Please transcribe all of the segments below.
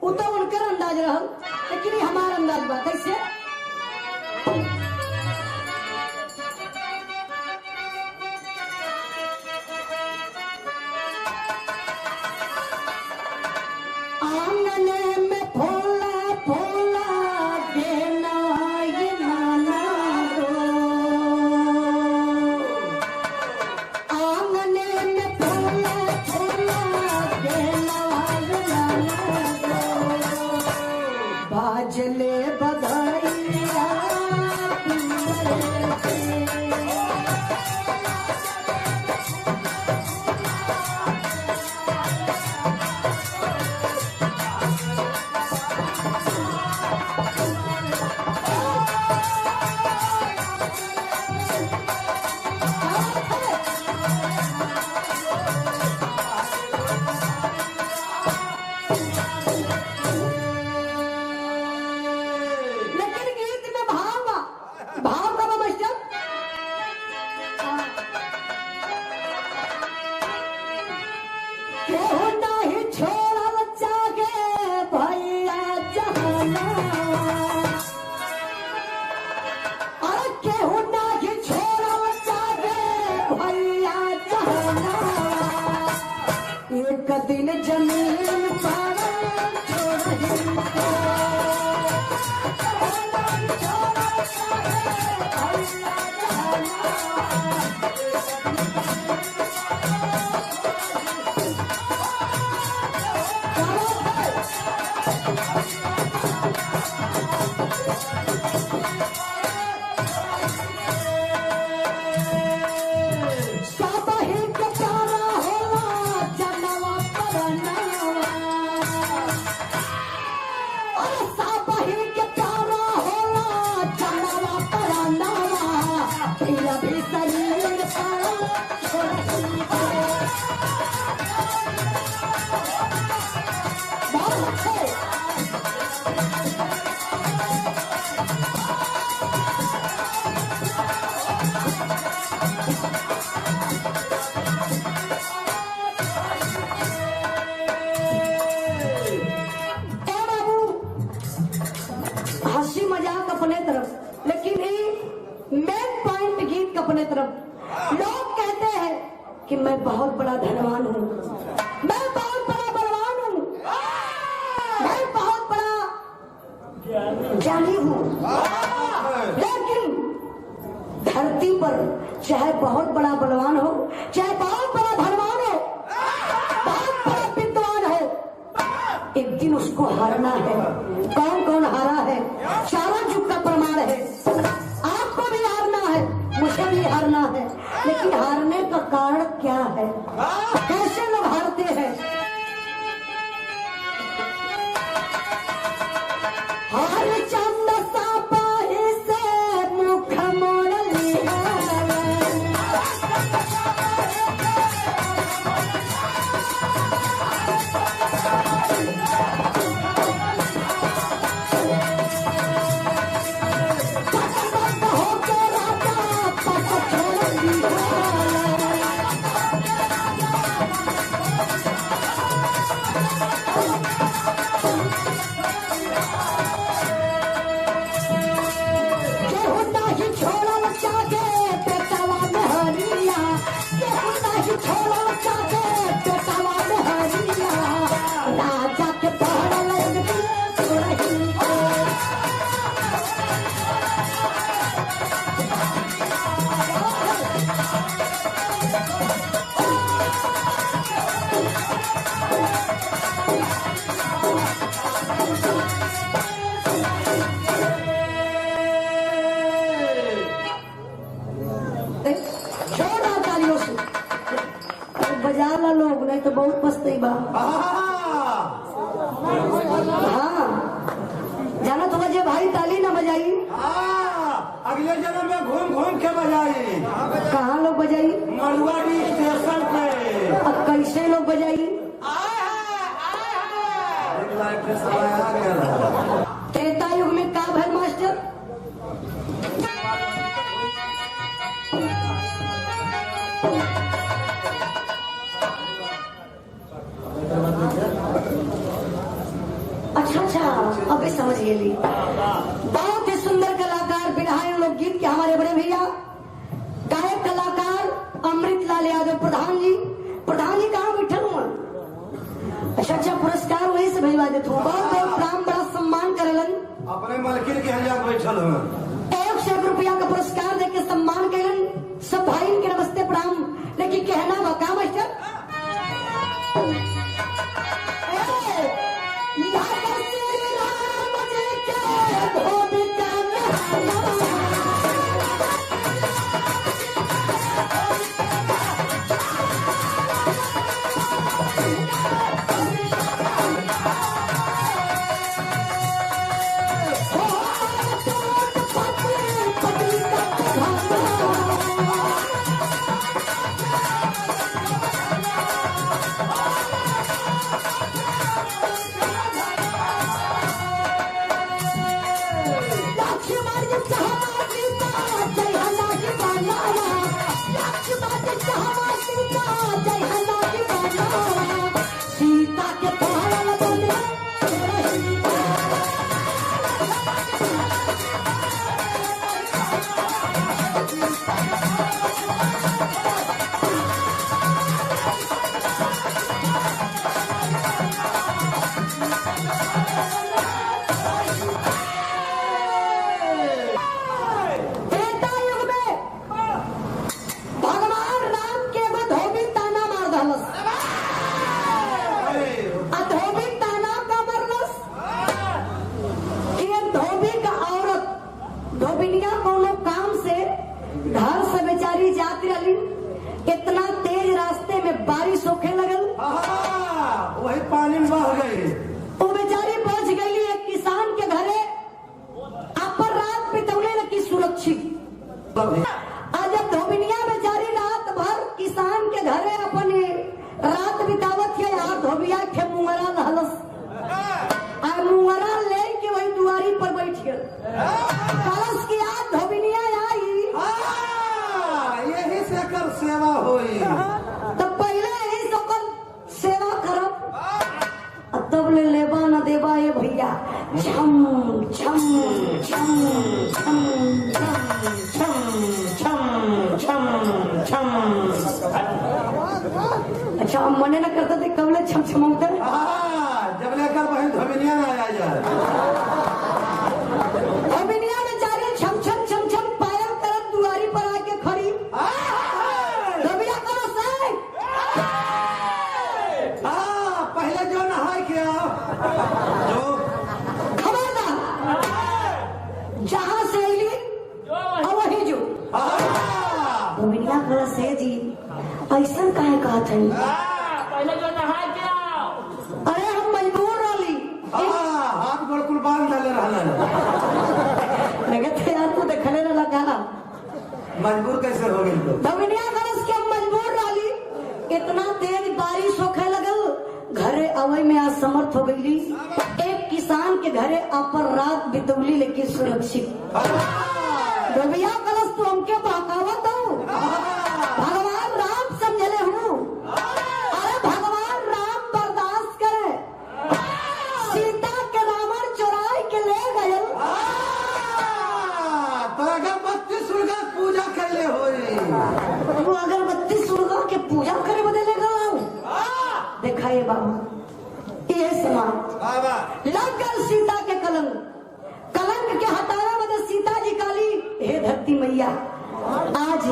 वो तो उनकर अंदाज रहल, लेकिन ये हमार अंदाज बा। कैसे? आंगन में फूला फूला गेना ये नाना रो, आंगन में फूला फूला गेना ये नाना रो, बाजले बधाइया पिंजरे से। लेकिन गीत में भाव बा, भाव का बा मास्टर। केहू नाही छोड़ल चाहे भैया जहाना, अरे केहू नाही छोड़ल चाहे भैया जहाना, एक दिन जमीन पर छोड़ही को। ए बाबू, हंसी मजाक अपने तरफ, लेकिन ये मेन पॉइंट गीत अपने तरफ। लोग कहते हैं कि मैं बहुत बड़ा धनवान हूँ, मैं बहुत बड़ा बलवान हूँ, मैं बहुत बड़ा ज्ञानी हूँ, लेकिन धरती पर चाहे बहुत बड़ा बलवान हो, चाहे बहुत बड़ा धनवान हो, बहुत बड़ा विद्वान हो, एक दिन उसको हारना है। कौन कौन हारा है? चारों युग का प्रमाण है। आपको भी हारना है, मुझे भी हारना है, लेकिन हारने का कारण क्या है? कैसे लोग हारते हैं? हार चंद सापाही से मुख मोड़ लिया, पट होके राजा पट छोड़ दिया। केहू नाही छोड़ल चाहे पेटवा में हरिया, केहू नाही छोड़ल चाहे पेटवा में हरिया, राजा के पड़ल एक दिन छोड़ही को। छोड़ रहा तालियों से, अरे बजा ला लोग, नहीं तो बहुत पछताई बा। हाँ, जाना तो बजे भाई ताली ना बजाई। अगले जन्म में घूम घूम के बजाई। कहाँ लोग बजाई? मरुआडी स्टेशन पे। अब कैसे लोग बजाई? त्रेता युग में का भर मास्टर? अच्छा अच्छा, अभी समझ गेली। बहुत ही सुंदर कलाकार बिरहाई लोक गीत के हमारे बड़े भैया गायक कलाकार अमृत लाल यादव प्रधान जी। प्रधान जी कहाँ बैठल हुआ? अच्छा अच्छा, पुरस्कार वहीं से भिजवा देते हो। बहुत बहुत राम बड़ा सम्मान करेलन। अपने मालकिन के यहाँ जाके बैठल हूँ। 101 रुपया का पुरस्कार दे के सम्मान कैलन। सब भाई के नमस्ते प्रणाम। लेकिन कहना बा का मास्टर? ए, लाल श्री राम जी के धोबी का नहाना। सीता के तोहरा बोले। त्रेता युग में भगवान राम के एगो धोबी ताना मार दहलस। आ धोबी ताना का मरलस कि एक धोबी का औरत धोबिनिया कोनो काम से घर से बेचारी जात रही, इतना तेज रास्ते में बारिश होखे लगल, आहा, वही पानी में बह गई। वो बेचारी पहुंच गई एक किसान के घरे। अपर रात बितौले लगी सुरक्षित। आज जब धोबिनिया बेचारी रात भर किसान के घरे अपने रात बितावत है, यार धोबिया के मुंगरा लहलस आ मुंगरा ले के वही दुआरी पर बैठ गल। कलश की आज धोबिनिया आई। हाँ, यही से कर सेवा होई। तो पहले यही सब सेवा करब आ तब ले लेबा न देबा। ये भैया छम छम छम छम छम छम छम छम छम। अच्छा, हम मने न करते थे कबले छम छम उतर। हाँ, जब लेकर वही धोबिनिया ना आया जाए। धोबिनिया बेचारी छम छम छम छम पायल करत दुआरी पर आके खड़ी। धोबिया करो से हाँ, पहले जो नहाय के आओ जो। खबरदार, जहां से अली और वही जो। हाँ, धोबिनिया करो से जी ऐसा काहे कहत हई? पहले जो नहा के आओ। अरे हम मजबूर रहली। हाँ, हाथ गोड़ कुल बांध डाले रहना। लगत है यार तू देखले न लगा। मजबूर कैसे हो गई तो? धोबिनिया कलश के हम मजबूर रहली। इतना तेज बारिश होखे लगल, घरे अवय में असमर्थ हो गईली। एक किसान के घरे अपर रात बितौली लेकिन सुरक्षित। धोबिया कलश तू हमके बहकावत हो? भगवान राम समझले हूँ। अरे भगवान राम बर्दाश्त करे, सीता के रावण चुराई के ले गए। हाँ, तो अगरबत्ती सुलगा पूजा कैले होई। वो अगरबत्ती सुलगा के पूजा करे बदले गए। देखा ये बाबू, ये समाज बाबा लग गल सीता के कलंक। कलंक के हटावे बदे सीता जी काली, हे धरती मैया आज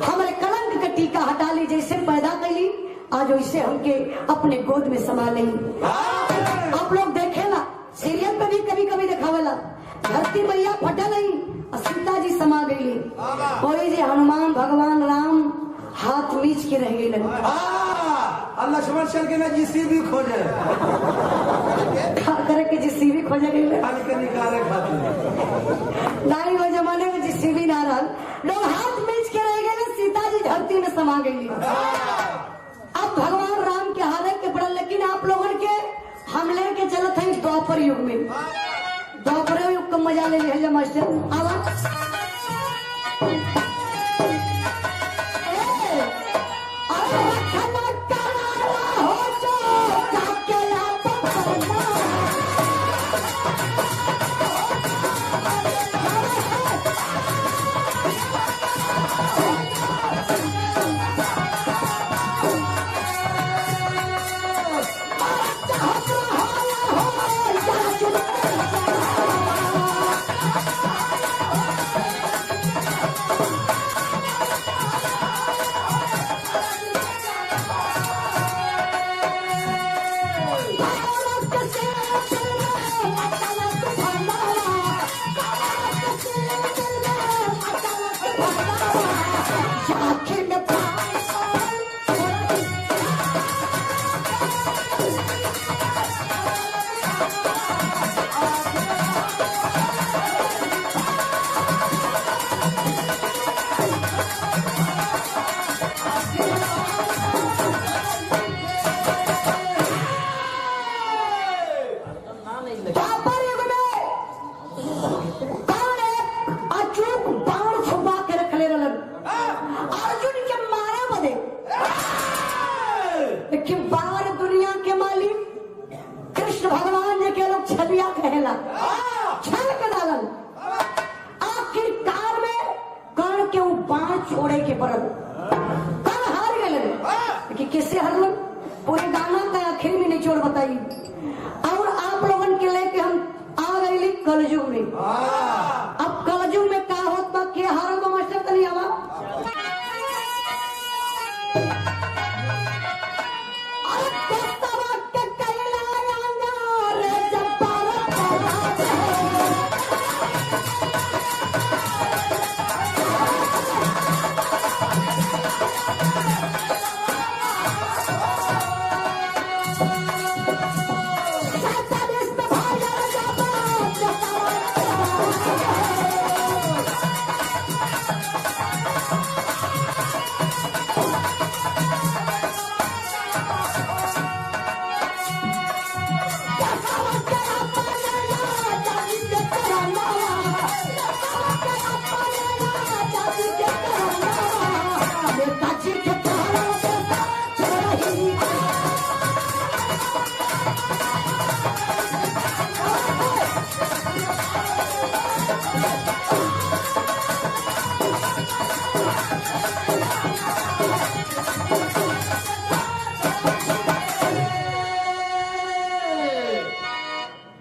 हमारे कलंक के टीका हटा ली। जैसे पैदा कैली आज वैसे हमके अपने गोद में समा ली। आप लोग देखेला सीरियल पे भी कभी कभी दिखावेला, धरती मैया फटल आई और सीता जी समा गई। वही जे हनुमान भगवान राम हाथ मीच के रह गए। हाँ, और लक्ष्मण चल के ना जीसीबी खोजे। का करे के जीसीबी खोजे गई। पानी के निकाले खातिर। नहीं, वो जमाने में जीसीबी ना रहल। लोग हाथ मीच के रह गए, सीता जी धरती में समा गई। अब भगवान राम के हालत के पड़ल। लेकिन आप लोगन के हम लेके चलत है द्वापर युग में। द्वापर युग का मजा ले लिया मास्टर। आवा ए, अरे रखना करारा हो जो जाके आप करना। अचानक भंडारा, कमर के सिर में अचानक भंडारा, जाखिन भाई द्वापर युग में कर्ण एक अचूक बाण छुपा के रखले रहलन अर्जुन के मारे बदे, लेकिन बाण दुनिया के मालिक कृष्ण भगवान जी के लोग छलिया कहेला, छल के डालन। आखिरकार में कर्ण के वो बाण छोड़े के पड़ल, कर्ण हार गए। लेकिन कैसे हारलन पूरे गाना का आखिर में निचोड़ बताई। और आप लोगन के लेके हम आ गए कलयुग में। अब कलयुग में का होत बा, के हारल बा मास्टर तनी आवा। अरे दोस्तवा के कैला अंगार जब्बार पराज है। सैतालीस में भाई जब्बार जब्बार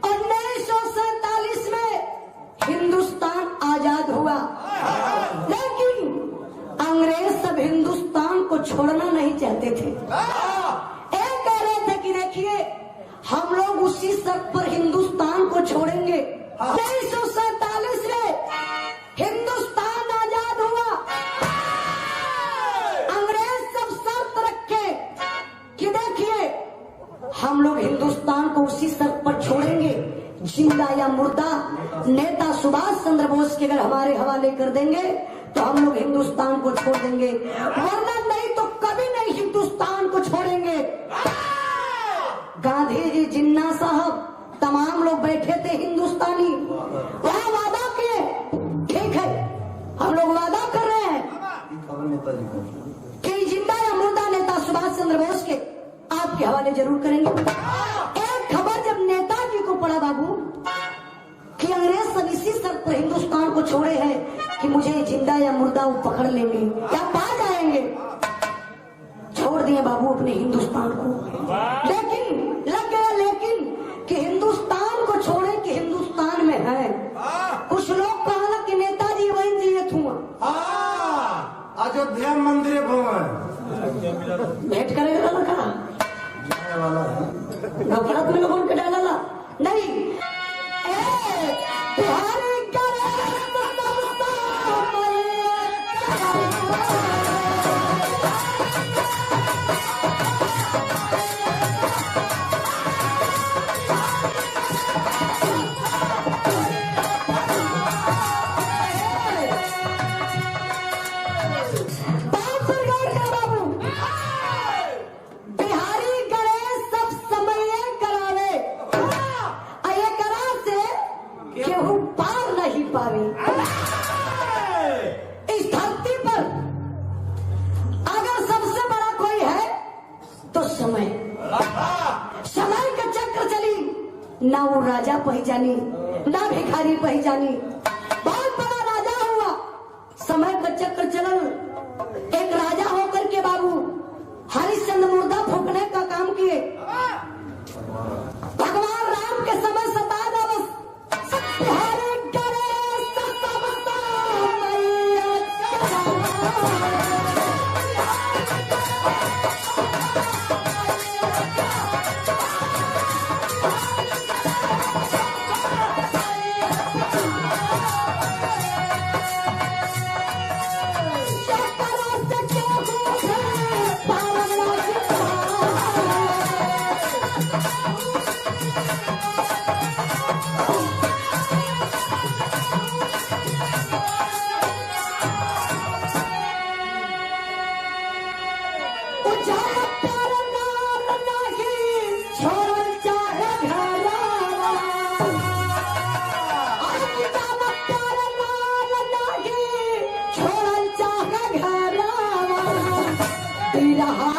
1947 में हिंदुस्तान आजाद हुआ, लेकिन अंग्रेज सब हिंदुस्तान को छोड़ना नहीं चाहते थे। एक कह रहे थे कि देखिए हम लोग उसी शर्त पर हिंदुस्तान को छोड़ेंगे। 1947 में हिंदुस्तान आजाद हुआ, अंग्रेज सब शर्त रखे कि देखिए हम लोग हिंदुस्तान को उसी शर्त पर छोड़ेंगे, जिंदा या मुर्दा नेता सुभाष चंद्र बोस के अगर हमारे हवाले कर देंगे तो हम लोग हिंदुस्तान को छोड़ देंगे, वरना नहीं तो कभी नहीं हिंदुस्तान को छोड़ेंगे। गांधी जी, जिन्ना साहब, तमाम लोग बैठे थे हिंदुस्तानी, वहां वादा किए, ठीक है हम लोग वादा कर रहे हैं कि जिंदा या मुर्दा नेता सुभाष चंद्र बोस के आपके हवाले जरूर करेंगे। एक खबर जब नेताजी को पड़ा बाबू कि अंग्रेज सब इसी शर्त पर हिंदुस्तान को छोड़े हैं कि मुझे जिंदा या मुर्दा वो पकड़ लेंगे या पा जाएंगे, छोड़ दिए बाबू अपने हिंदुस्तान को। लेकिन लग गया लेकिन कि हिंदुस्तान को छोड़े कि हिंदुस्तान में है कुछ लोग कहना कि नेताजी वही जिए थुआ अयोध्या मंदिर भवन भेंट करेगा लड़का नफरत में लोगों के डाला नहीं। ए बिहारी करे बाप पर गौर कर बाबू, बिहारी गणेश सब समय करावे, आ एकरा से केहू पार नहीं पावे। इस धरती पर अगर सबसे बड़ा कोई है तो समय। समय के चक्र चली ना वो राजा पहचानी ना भिखारी पहचानी। बहुत बड़ा राजा हुआ, समय का चक्र चलल, एक राजा होकर के बाबू हरिश्चंद्र मुर्दा फूकने का काम किए। भगवान राम के समय सता दिवस बिहारी गणेश सब मैया जाला प्यार नार नाही छोड़ल चाहे घरवा। अरे जाला प्यार नार नाही छोड़ल चाहे घरवा। बिरहा